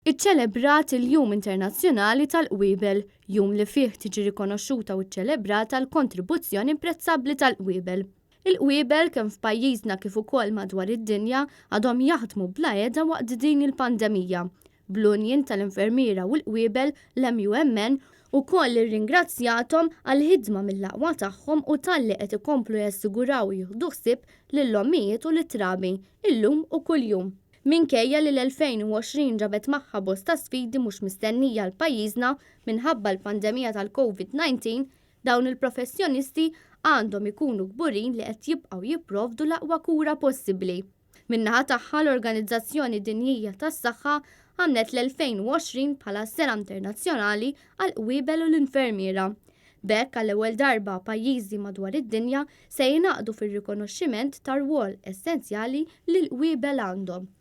Iċċelebrat il-Jum Internazzjonali tal-Qwiebel, jum li fih tiġi rikonoxxuta u ċċelebrata l-kontribuzzjoni imprezzabbli tal-qwiebel. Il-qwiebel kemm f'pajjiżna kif ukoll madwar id-dinja għadhom jaħdmu bla heda waqt din il-pandemija. Bl-Union tal-Infermiera u l-Qwiebel, l-MUMN, ukoll irringrazzjathom għall-ħidma mill-aqwa tagħhom u talli qed ikomplu jassiguraw u jieħdu ħsieb lill-ommijiet u lit-trabi, illum u kuljum. Minkejja li l-2020 ġabet magħha bosta sfidi mhux mistennija għal pajjiżna minħabba l-pandemija tal-Covid 19, dawn il-professjonisti għandhom ikunu kburin li qed jibqgħu jipprovdu l-aqwa kura possibbli. Min-naħa tagħha l-Organizzazzjoni Dinjija tas-Saħħa għamlet l-2020 bħala s-Sena Internazzjonali għall-Qwiebel u l-Infermiera. B'hekk għall-ewwel darba pajjiżi madwar id-dinja se jingħaqdu fir-rikonoxximent tar-rwol essenzjali li l-qwiebel għandhom.